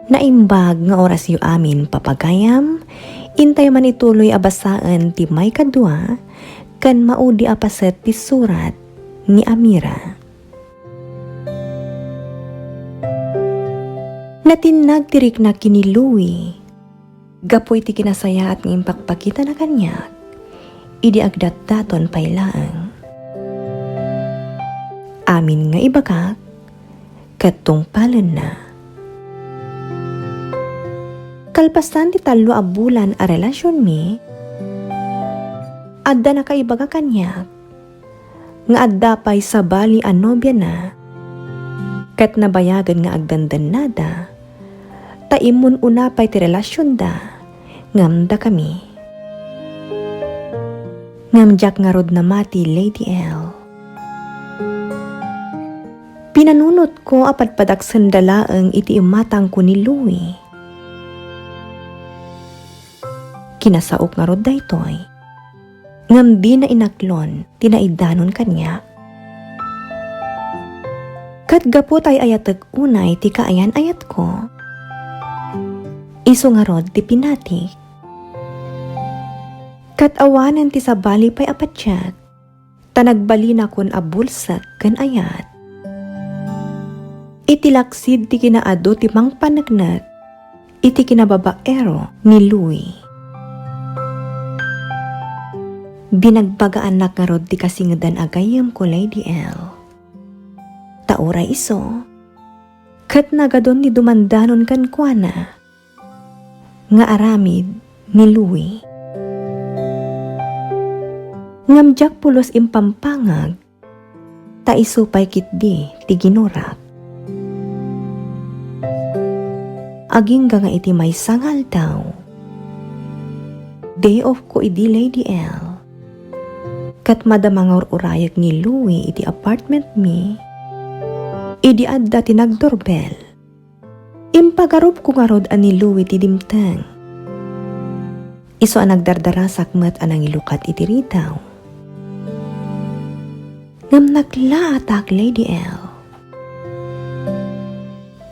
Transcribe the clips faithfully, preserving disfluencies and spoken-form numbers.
Naimbag nga orasyo amin, papagayam, intay man ituloy a basaen ti maikadua ken maudi a paset ti surat ni Amira. Natinnag ti rikna ken ni Louie gapu iti kinasayaat nga impakpakitana kaniak idi agdatdaton pay laeng. Amin nga ibagak ket tungpalenna. Kalpasan ti tallo a bulan a relasionmi, adda nakaibaga kaniak nga adda pay sabali a nobiana, ket nabayagen nga agdandannada, ta immun-una pay ti relasionda ngem dakami. Ngem diak ngarud namati, Lady L. Pinanunotko a padpadaksenda laeng iti imatangko ni Louie. Kinasaok ngarud daytoy, ngem dina inaklon ti naidanon kaniak. Ket gapu ta ay-ayatek unay ti kaayan-ayatko, isu ngarud ti pinatik. Ket awanen ti sabali pay a patiek, ta nagbalinakon a bulsek ken ayat. Iti laksid ti kinaadu ti mangpaneknek iti kinababaero ni Louie. Binagbagaannak ngarud ti kasingedan a gayyemko, Lady L. Ta uray isu, ket nagadun ti dumandanon kenkuana nga aramid ni Louie. Ngem diak pulos impampangag, ta isu pay ketdi ti ginurak. Agingga nga iti maysa nga aldaw, day off ko idi, Lady L. Ket madama nga ur-urayek ni Louie iti apartment mi, idi adda ti nagdoorbell. Impagarupko ngarud a ni Louie ti dimteng. Isu a nagdardarasak met a nangilukat iti ridaw. Ngem naklaatak, Lady L.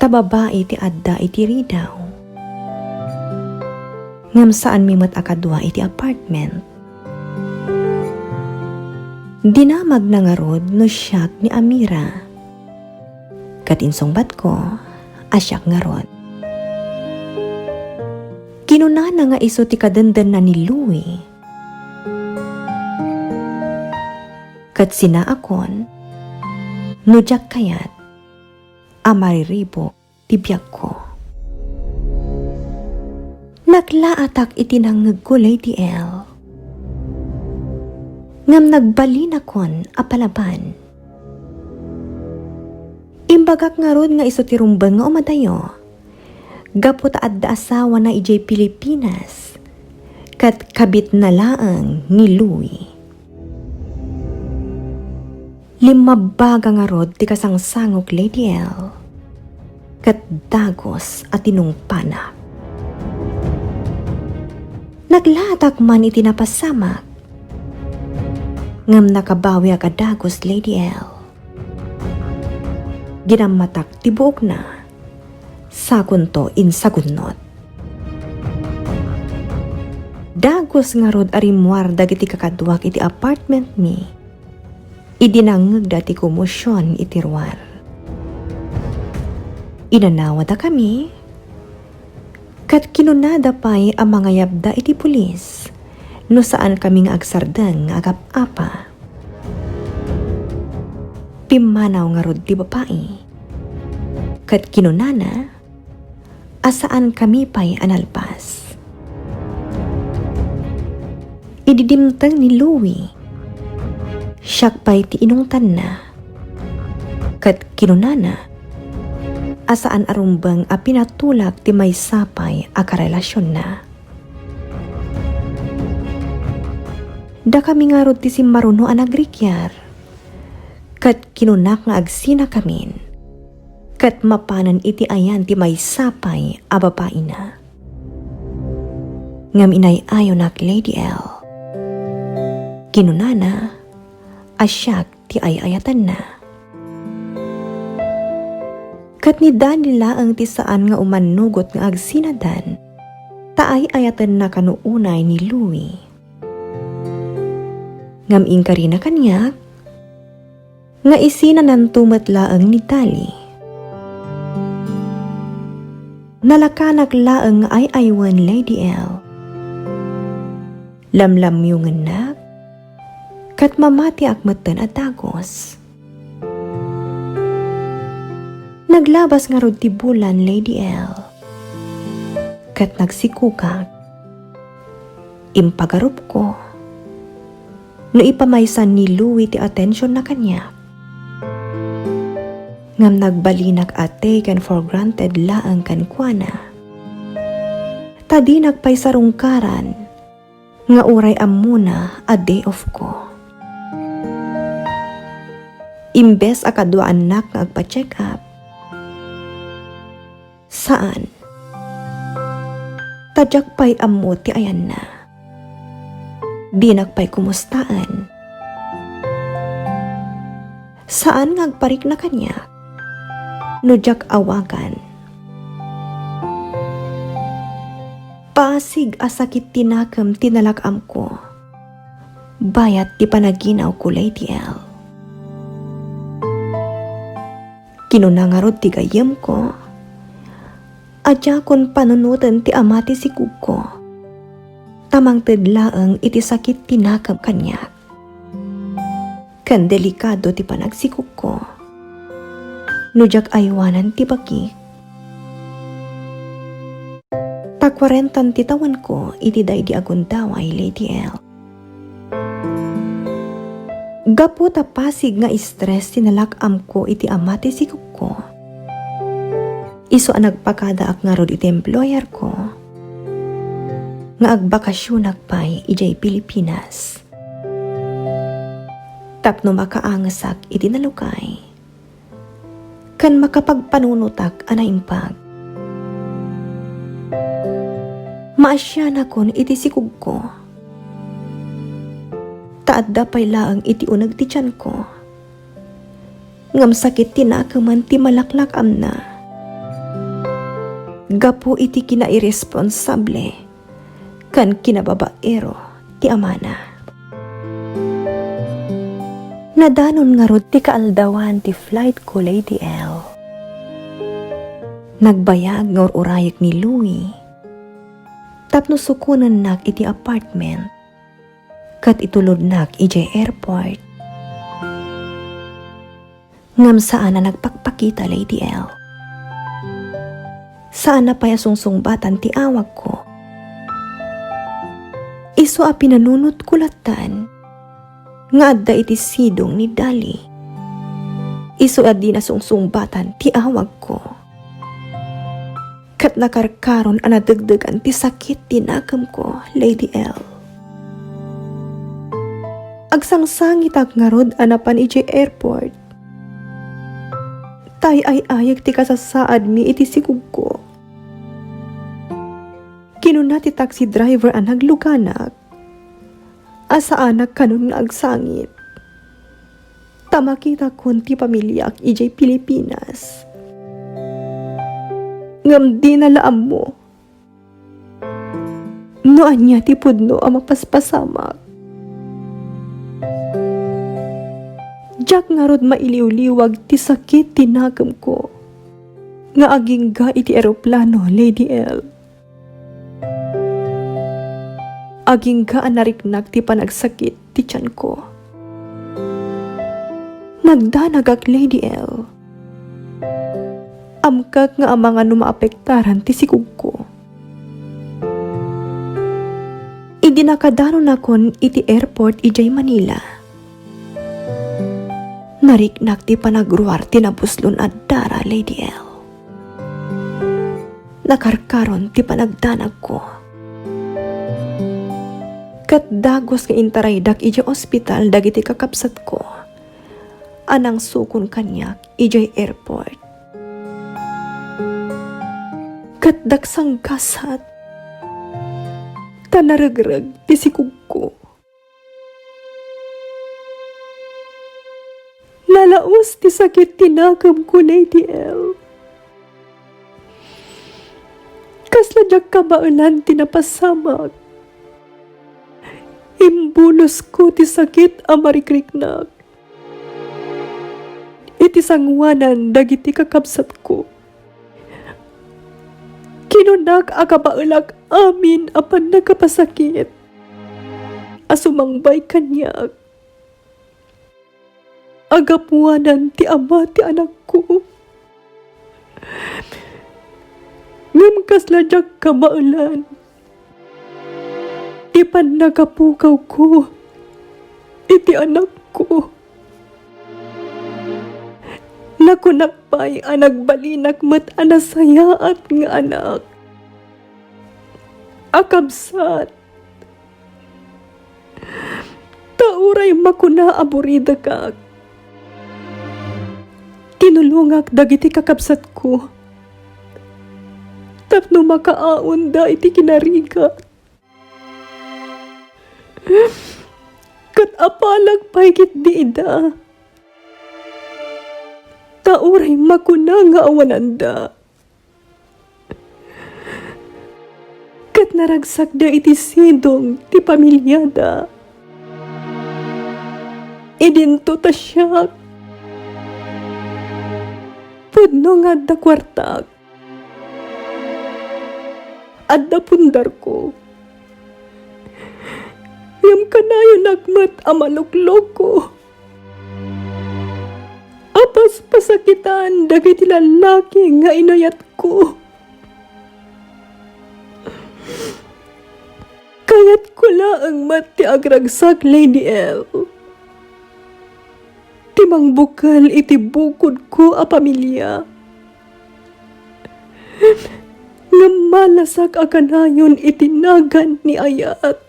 Ta babai ti adda iti ridaw. Ngem saanmi met a kadua iti apartment. Dinamagna ngarud no siak ni Amira. Ket insungbatko a siak ngarud. Kinunana nga isu ti kadendenna ni Louie. Ket sinaakon no diak kayat a mariribuk ti biagko. Naklaatak iti nangngegko, Lady L. Ngem nagbalinakon a palaban. Imbagak ngarud nga isu ti rumbeng nga umadayo, gapu ta adda asawana idiay Pilipinas, ket kabitna laeng ni Louie. Limmabbaga ngarud ti kasangsangok, Lady L, ket dagus a tinungpanak. Naglaatak man iti napasamak, ngem nakabawiak a dagus, Lady L. Ginammatak ti buokna, sakonto insagunnot. Dagus ngarud a rimmuar dagiti kakaduak iti apartment mi idi nangngegda ti komosion iti ruar. Inanawadakami ket kinunada pay a mangayabda iti pulis no saankami nga agsardeng nga agap-apa. Pimmanaw ngarud ti babai ket kinunana a saankami pay a nalpas. Idi dimteng ni Louie, siak pay ti inungtanna. Ket kinunana a saan a rumbeng a pinatulak ti maysa pay a karelasionna. Dakami ngarud ti simmaruno a nagrikiar, ket kinunak nga agsinakamin, ket mapanen iti ayan ti maysa pay a babaina. Ngem inay-ayonak, Lady L. Kinunana a siak ti ay-ayatenna. Ket ni Dali laeng ti saan nga umannugot nga agsinadan, ta ay-ayatenna kano unay ni Louie. Ngem inkarina kaniak nga isinananto met laeng ni Dali. Nalakanak laeng nga ay-aywen, Lady L. Lamlamyongennak, ket mamatiak metten a dagus. Naglabas ngarud ti bulan, Lady L, ket nagsikogak. Impagarupko no ipamaysan ni Louie ti atensionna kaniak. Ngem nagbalinak a taken for granted laeng kenkuana. Ta dinak pay sarungkaran nga uray ammona a day off ko. Imbes a kaduaannak nga agpa-check up, saan. Ta diak pay ammo ti ayanna. Dinak pay kumustaen. Saan nga agparikna kaniak no diak awagan. Pasig a sakit ti nakem ti nalak-amko, bayat ti panaginawko, Lady L. Kinuna ngarud ti gayyemko a diakon panunoten ti ama ti sikogko, ta mangted laeng iti sakit ti nakem kaniak. Ken delikado ti panagsikogko no diak aywanan ti bagik. Ta kuarenta ti tawenko iti daydi a gundaway, Lady L. Gapu ta pasig nga stress ti nalak-amko iti ama ti sikogko, isu a nagpakadaak ngarud iti employerko nga agbakasionak pay idiay Pilipinas tapno makaangesak iti nalukay ken makapagpanunotak a naimbag. Maasianakon iti sikogko, ta adda pay laeng iti uneg ti tianko, ngem sakit ti nakeman ti malaklak-amna gapu iti kinairesponsable ken kinababaero ti amana. Nadanon ngarud ti kaaldawan ti flight ko, Lady L. Nagbayag nga ur-urayek ni Louie tapno sukonennak iti apartment ket itulodnak idiay airport. Ngem saan a nagpakpakita, Lady L. Saan a pay a sungsungbatan ti awagko. Isu a pinanunotko lattan nga adda iti sidong ni Dali. Isu a di nasungsungbatan ti awagko. Ket nakarkaron a nadegdegan ti sakit ti nakemko, Lady L. Agsangsangitak ngarud a napan idiay airport. Ta ay-ayek ti kasasaadmi iti sikogko. Kinuna ti taxi driver a nagluganak a saanak kanon nga agsangit. Ta makitakon ti pamiliak idiay Pilipinas. Ngem dina la ammo no ania ti pudno a mapaspasamak. Diak ngarud mailiwliwag ti sakit ti nakemko nga agingga iti eroplano, Lady L. Agingga a nariknak ti panagsakit ti tianko. Nagdanagak, Lady L. Amkak nga amangan no maapektaran ti sikogko. Idi nakadanonakon iti airport idiay Manila, nariknak ti panagruar ti nabuslon a dara, Lady L. Nakarkaron ti panagdanagko. Ket dagus nga intaraydak idiay ospital dagiti kakabsatko a nangsukon kaniak idiay airport. Ket daksanggasat ta naregreg ti sikogko. Nalaus ti sakit ti nakemko, Lady L. Diak kabaelan ti napasamak. Imbulosko ti sakit a marikriknak iti sangoanan dagiti kakabsatko. Kinunak a kabaelak amin a pannakapasakit a sumangbay kaniak a gapuanan ti ama ti anakko. Ngem kasla diak kabaelan ti pannakapukawko iti anakko. Nakunak pay a nagbalinak met a nasayaat nga anak a kabsat. Ta uray makuna a buridekak, tinulongak dagiti kakabsatko tapno makaaonda iti kinarigat. Ket apalak pay ketdi ida, ta uray makuna nga awananda. Ket naragsakda iti sidong ti pamiliada. Idinto ta siak, pudno nga adda kuartak, adda pundarko. Ngem kanayonak met a malukloko a paspasakitan dagiti lallaki nga inayatko. Kayatko laeng met ti agragsak, Lady L, ti mangbukel iti bukodko a pamilia. Ngem malasak a kanayon iti nagan ni ayat.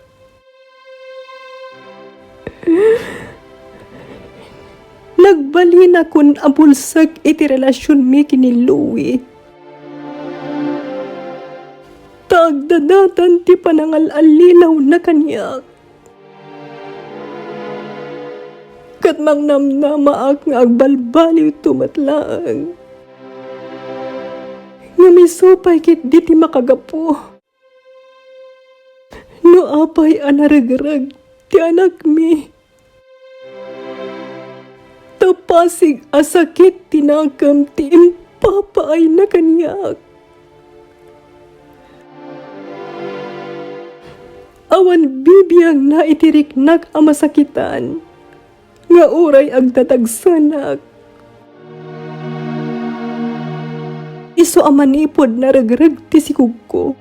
Nagbalinakon a bulsek iti relasionmi ken ni Louie. Ta agdadatan ti panangal-allilawna kaniak. Ket mangnamnamaak nga agbalbaliwto met laeng. Ngem isu pay ketdi ti makagapu. No apay a naregreg ti anakmi, ta pasig a sakit ti nakem ti impapaayna kaniak. Awan bibiangna iti riknak a masakitan nga uray agdadagsenak. Isu a manipud naregreg ti sigogko,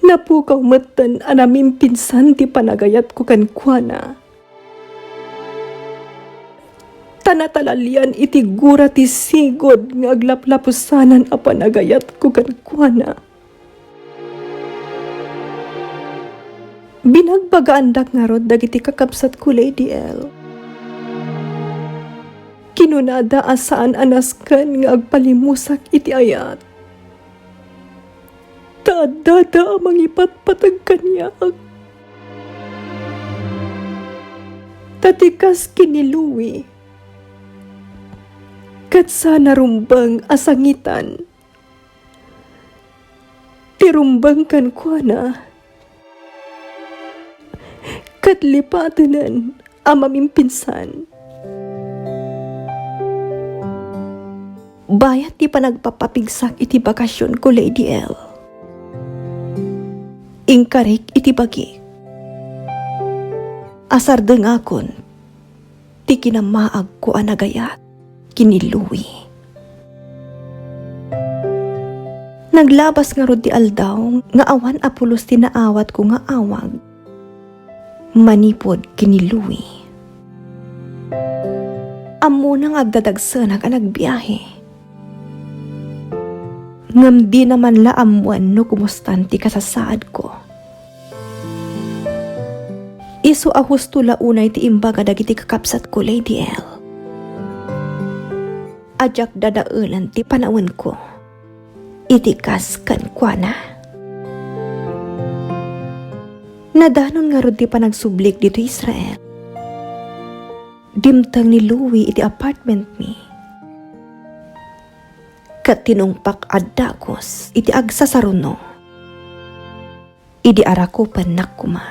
napukaw metten a namimpinsan ti panagayatko kenkuana. Ta natalalian iti gura ti sigud nga aglaplapusanan a panagayatko kenkuana. Binagbagaandak ngarud dagiti kakabsatko, Lady L. Kinunada a saan a nasken nga agpalimusak iti ayat. Ta addada a mangipatpateg kaniak. Ta ti kas ken ni Louie, ket saan a rumbeng a sangitan ti rumbeng kenkuana ket lipatenen a mamimpinsan. Bayat ti panagpapapigsak iti bakasionko, Lady L, inkarik iti bagik a sardengakon ti kinamaagko a nagayat ken ni Louie. Naglabas ngarud ti aldaw nga awan a pulos ti naawatko nga awag manipud ken ni Louie. Ammona nga agdadagsenak a nagbiahe. Ngem dina man la ammoen no kumustan ti kasasaadko. Isu a husto la unay ti imbaga dagiti kakabsatko, Lady L. A diak dadaelen ti panawenko iti kas kenkuana. Nadanon ngarud ti panagsublik ditoy Israel. Dimteng ni Louie iti apartmentmi. ket tinungpak a dagus iti agsasaruno. Idi arakupennak koma,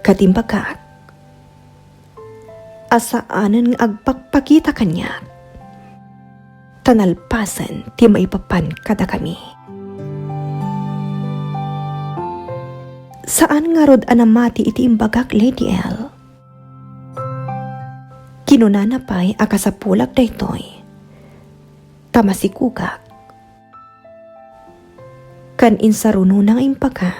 ket imbagak a saanen nga agpakpakita kaniak, ta nalpasen ti maipapan kadakami. Saan ngarud a namati iti imbagak, Lady L. Kinunana pay a kasapulak daytoy, ta masikugak. Ken insarunona nga imbagak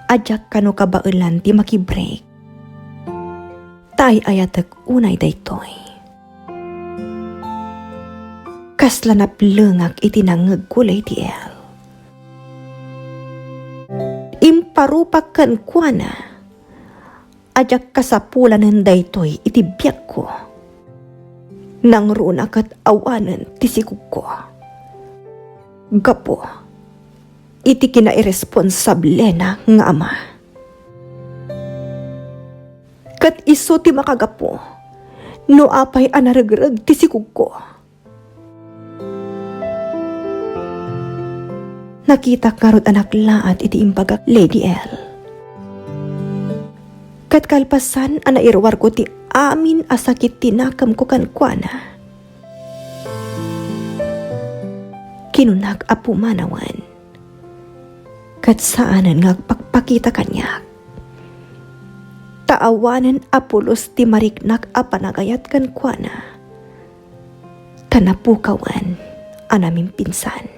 a diak kano kabaelan ti makibreak. Ta ay-ayatek unay daytoy. Kasla naplengak iti nangngegko, Lady L. Imparupak kenkuana a diak kasapulanen daytoy iti biagko. Nangruna ket awanen ti sikugko gapu iti kinairesponsablena nga ama. Ket isu ti makagapu no apay a naregreg ti sikugko. Nakitak ngarud a naklaat iti imbagak, Lady L. Ket kalpasan a nairuarko ti amin a sakit ti nakemko kenkuana, kinunak a pumanawen. Ket saanen nga agpakpakita kaniak, ta awanen a pulos ti mariknak a panagayat kenkuana, ta napukawan a namimpinsan.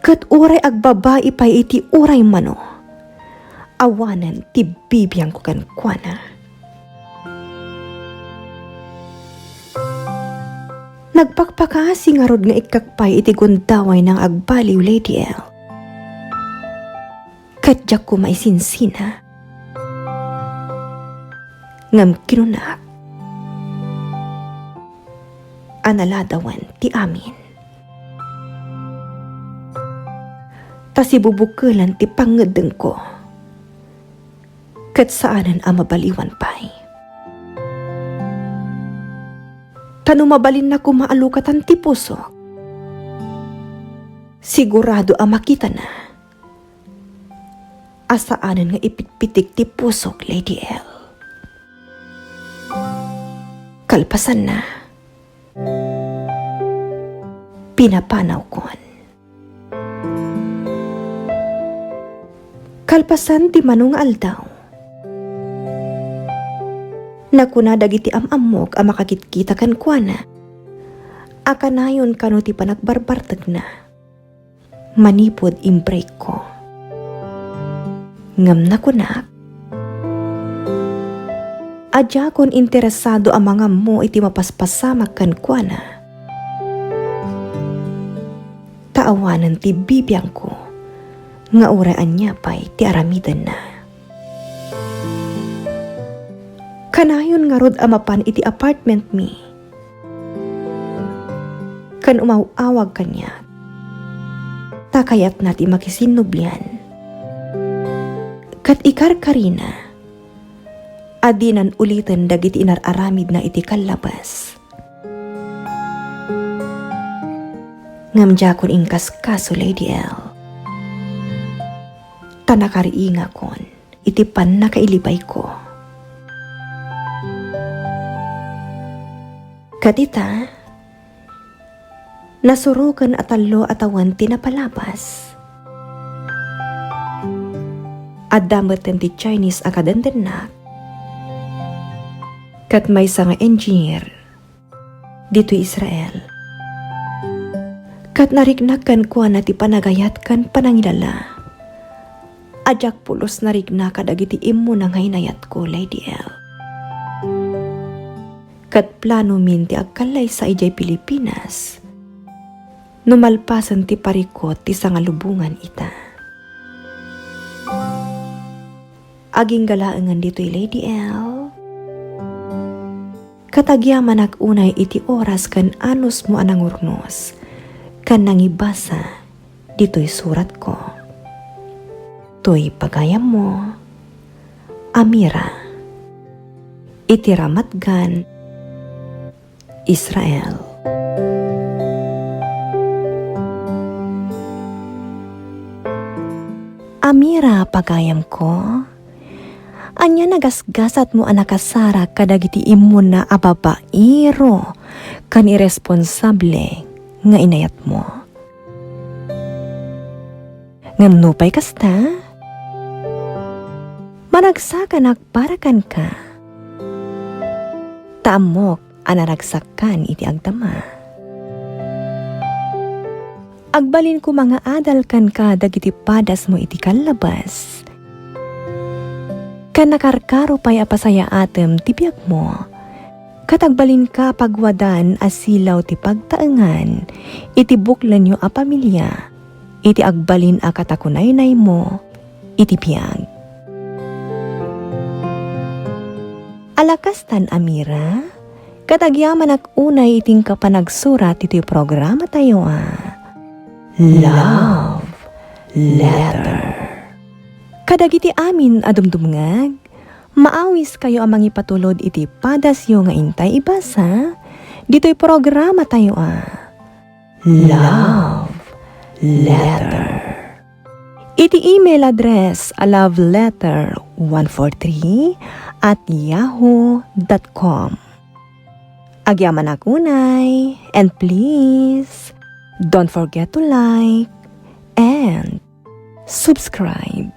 Ket uray agbabai pay iti uray mano, awanen ti bibiangko kenkuana. Nagpakpakaasi ngarud nga ikkak pay iti gundawayna nga agbaliw, Lady L. Ket diakko maisinsina. Ngem kinunak a naladawen ti amin. Ta sibubukelen ti pangngeddengko, ket saanen a mabaliwan pay. Ta no mabalinna koma a lukatan ti pusok, sigurado a makitana a saanen nga ipitpitik ti pusok, Lady L. Kalpasanna, pinapanawkon. Kalpasan ti mano nga aldaw, nakuna dagiti am-ammok a makakitkita kenkuana a kanayon kano ti panagbarbartekna manipud imbreakko. Ngem nakunak a diakon interesado a mangammo iti mapaspasamak kenkuana, ta awanen ti bibiangko nga uray ania pay ti aramidenna. Kanayon ngarud a mapan iti apartmentmi ken umaw-awag kaniak, ta kayatna ti makisinnublian. Ket ikarkarina a dinan uliten dagiti inar-aramidna iti kallabas. Ngem diakon inkaskaso, Lady L, ta nakariingakon iti pannakailibayko. Ket ita, nasuroken a tallo a tawen ti napalabas. Adda metten ti Chinese a kadendennak, ket maysa nga engineer ditoy Israel. Ket nariknak kenkuana ti panagayat ken panangilala a diak pulos narikna kadagiti immuna nga inayatko, Lady L. Ket planomin ti agkallaysa idiay Pilipinas no malpasen ti parikut ti sangalubongan ita. Agingga laengen ditoy, Lady L. Ket agyamanak unay iti oras ken anusmo a nangurnos ken nangibasa ditoy suratko. Toy pagayammo, Amira. Iti ramatgan, Israel. Amira, pagayamko, ania nagasgasatmo a nakasarak kadagiti immuna a babaero ken irresponsable nga inayatmo? Ngem nupay kasta, maragsakanak para kenka. Ta ammok a naragsakkan iti agdama. Agbalin koma nga adal kenka dagiti padasmo iti kallabas. Ken nakarkaro pay a pasayaatem ti biagmo. Ket agbalinka pagwadan a silaw ti pagtaengan iti buklenyo a pamilia, iti agbalin a katakunaynaymo iti biag. Ala kastan, Amira, ket agyamanak unay iti inka panagsurat iti programatayo a Love Letter. Kadagiti amin a dumdumngeg, maawiskayo a mangipatulod iti padasyo nga intay ibasa ditoy programatayo a Love Letter. Iti email address a love letter one four three at yahoo dot com. Agyamanak unay, and please, don't forget to like and subscribe.